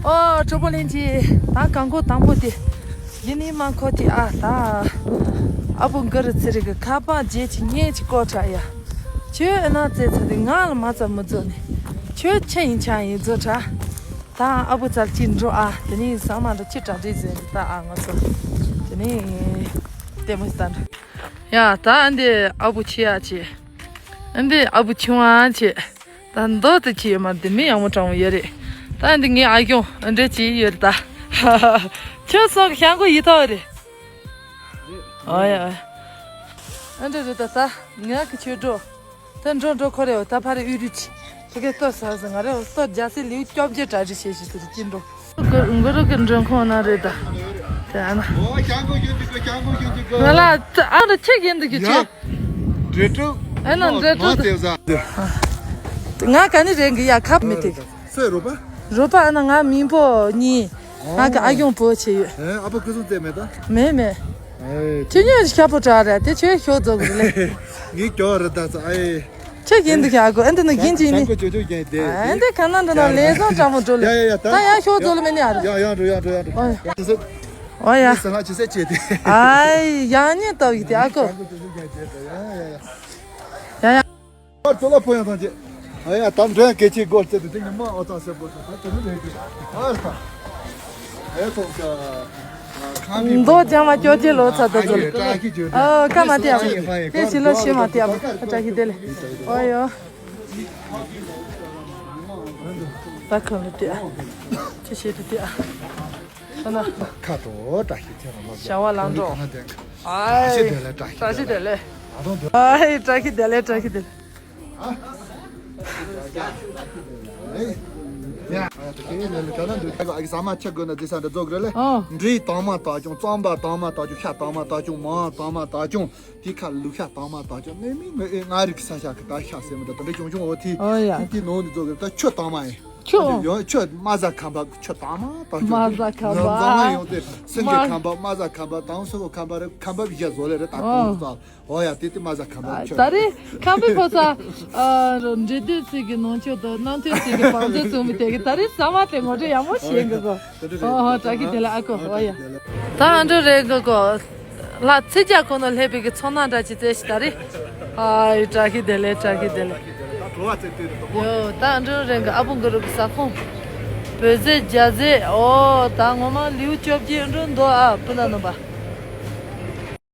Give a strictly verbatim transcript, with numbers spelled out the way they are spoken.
ཨོ་གྲོགས་པོ་ལྷན་རྒྱས། ད་གང་གོ་དང་པོ་དེ། ཡིན་ནི་མ་ཁོ་དེ་ཨ་ད། ཨ་བུ་གུ་རུ་ཚེ་རིང་གི་ཁ་པར་རྗེས་ཀྱི་ངས་ཀྱི་ཀོ་ཁྲ་ཡ། ཁྱོད་ཨ་ན་བཙལ་ཚར་དེ་ང་ལ་མ་ཙམ་མི་རྫོགས་ནི། ཁྱོད་ཆེ་ཡིན་ཆ་ཡིན་རྫོགས་ཁྲ། ད་ཨ་བུ་ཚར་གཅིག་འགྲོ་ཨ། དེ་ནས་ཟ་མ་འདྲ་ཅི་དྲག་རེད་ཟེར་ད་ཨ་ང་ཚོ། དེ་ནས་ལྟད་མོ་ལྟ་འདྲ། ཡ་ད་ཨ་འདི་ཨ་བུ་ཆེ་ཡ་ཆེ། ཨ་འདི་ཨ་བུ་ཆུང་ཨ་ཆེ། ད་མདོ་དུ་ཆེ་ཡོད་མ་རེད། དེ་མི་ཡག་མོ་དྲང་བོ་ཡོད་རེད། ད་ཨ་འདི་ངའི་ཨ་སྐྱོང་ཨ་འདྲ་ཅིག་ཡོད་རེད་ད། ཁྱོད་སོགས་ཤང་གོ་ཡིད་ཐོག་རེད། ཨོ་ཡ་ཨོ་ཡ། ཨ་འདྲ་རེད་ད་ད་ང་གི་ཆོས་འགྲོ། ད་འགྲོ་འགྲོ་ཁོ་རེ་འོ་ད་ཕ་རེ་ཨུ་རུ་ཆི། ཕ་གི་ལྟོ་ཟ་ཟ་ང་རེ་འོ་ལྟོ་རྒྱ་སེ་ལིའུ་སྐྱོབ་རྗེས་གྲ་སྒྲིག་བྱེད་ཤི་ཟེར་ཀྱིན་འགྲོ། གུ་རུ་གི་མགྲོན་ཁང་ན་རེད་ད། དེ་ཨ་ན། ཨོ་ཞང་གོ་ཞུ་འདི་གོ་ཞང་གོ་ཞུ་འདི་གོ་ང་ལ་ཨ་རུ་ཆེ་གིན་འདུག་གི་ཆེ། འབྲས་ཏོག་ཨ་ན་འབྲས་ཏོག་ང་དེ་ཟ། ང་ག་ནི་རེད་གི་ཡ་ཁབ་མི་ཐིག་སོས་རོ་པ། རོ་པ་ཨ་ན་ང་མིང་པོ་གཉིས། ང་གི་ཨ་སྐྱོང་པོ་ཆེ་ཡོད། ཨ་པ་ཁུ་སུང་བཙས་མེད་ད། མེད་མེད། ཁྱོད་ཉོན་ཤ་པོ་དྲག་རེད་དེ་ཁྱོད་ཤོག་རྫོགས་རེད་ལེ། ངའི་སྐྱོ་རེད་ད་ཚ་ཨེ། ཁྱོད་ཀྱིས་འདི་ཁྱག་གོ་ཨ་འདི་ན་གིན་ཅིག་ནི། ཨ་འདི་ག་ན་འདི་ན་ལས་བཟང་དྲང་མོ་འགྲོ་ལེ། ཡ་ཡ་ཡ་ད་ཡང་ཤོག་རྫོགས་ལེ་མེད་ནི་ཨ་རེད། ཡ་ཡང་འགྲོ་ཡང་འགྲོ་ཡང་འགྲོ། ཨོ་ཡ། ཨོ་ཡ། ས་ལ་ཅི་ཟེར་ཅེ་དེ། ཨའི་ཡང་ཉེ་ཏོ་ཡི་དེ་ཨ་ཀོ། ཡ་ཡ། ཡ་ཡ། ཨར་ཙོ་ལ་ཕོ་ཡང་ཐང་ཅེ། ཨ་ཡ་དམ་དྲན་སྐད་ཆའི་སྒོ་རྩེ་དུ་དེ་ཉི་མ་ཨོ་ཚང་སེ་པོ་ཚོ་ད་དེ་ནི་རེད་དེ། ཨ་ས། ཨེ་ཐོག་ས། མདོ་ལྗང་མ་སྐྱོ་ཅེ་ལོ་ཚ་ད་ཚོ། ཨ་ཀ་མ་ཏི་ཨ་མ། དེ་ཞི་ལོ་ཞི་མ་ཏི་ཨ་མ། ཨ་ཅག་གི་དེ་ལེ། ཨོ་ཡོ། ད་ཁོ་ལ་ཏི་ཨ། ཅི་བྱེད་དུ་ཏི་ཨ། ཁ་དྲོ་བཀྲ་ཤིས་ཐེངས་རང་ལོ། བྱ་བ་ལང་དྲོ། ཨའི། བཀྲ་ཤིས་བདེ་ལེགས། བཀྲ་ཤིས་བདེ་ལེགས། ཨའི་བཀྲ་ཤིས་བདེ་ལེགས། བཀྲ་ཤིས་བདེ་ལེགས། ཨ་ས་མ་ཆ་དགོས་ན་འདི་ས་འདྲ་རྫོགས་རེད་ལེ། ཨོ། འབྲས་དྭངས་མ་དག་ཅུང་། རྩམ་པ་དྭངས་མ་དག་ཅུང་། ཤ་དྭངས་མ་དག་ཅུང་། མར་དྭངས་མ་དག་ཅུང་། དེ་ཁ་ལུག་ཤ་དྭངས་མ་དག་ཅུང་། ནས་མི་ངོ་ཨེ་ང་རིག་ས་ཤ་གི་ད་ཤ་སེ་མི་འདྲ་དེ་འདྲ་ཆུང་ཆུང་འོ་དེ། ཨོ་ཡ། དེ་དེ་ནང་ནས་རྫོགས་རེད། ད་ཆུ་དྭངས་མ་ཡིན། ཁྱོད། ཡང་ཁྱོད་མ་ཟ་ཁམ་པ་ཁྱོད་དྭངས་མ་དྭངས་ཁྱོད་མ་ཟ་ཁམ་པ། ཡང་དེ་སེང་གེ་མ་ཁམ་པ་མ་ཟ་ཁམ་པ་དང་སོག་ཁམ་པ་རེད། ཁམ་པ་བཞི་བཟོ་ལེ་རེད་ད་ཨོ། གོང་ས། ཨོ་ཡ་དེ་དེ་མ་ཟ་ཁམ་པ་ཨ་ཁྱོད། ད་རེས་ཁམ་པའི་ཕོ་ས། ཨ་རོ་འབྲེལ་དུས་ཚིག་གི་ནང་ཆོས་དང་རྣམ་ཐོས་ཚིག་གི་བང་མཛོད་གསུངས་པའི་དེ་གི་ད་རེས་ཟ་མ་དེ་ངོ་སྤྲོད་ཡག་མོ་བྱེད་གི་གོ། ཨོ་ཧོ་བཀྲ་ཤིས་བདེ་ལེགས་ཨ་ཁུ་ཨོ་ཡ། ད་ཨ་འགྲོ་རེད་གི་གོ། ལ་ཚེ་རྒྱ་ཁོ་ན་སླེབས་པའི་གི་ཚོར་སྣང་འདྲ་ཅིག་བཙལ་ཞིག་ད་རེད། ཨའི་བཀྲ་ཤིས་བདེ་ལེགས། བཀྲ་ཤིས་བདེ་ལེགས། ཡོ་ད་འགྲོ་རེད་གི་ཨ་བུ་གུ་རུ་གི་ས་ཁོངས། བོད་ཟས་རྒྱ་ཟས་ཨོ་ད་ངོ་མ་ལིའུ་བཅོ་བརྒྱད་འགྲོ་འདུག་ཨ་སྤུན་ཟླ་རྣམ་པ།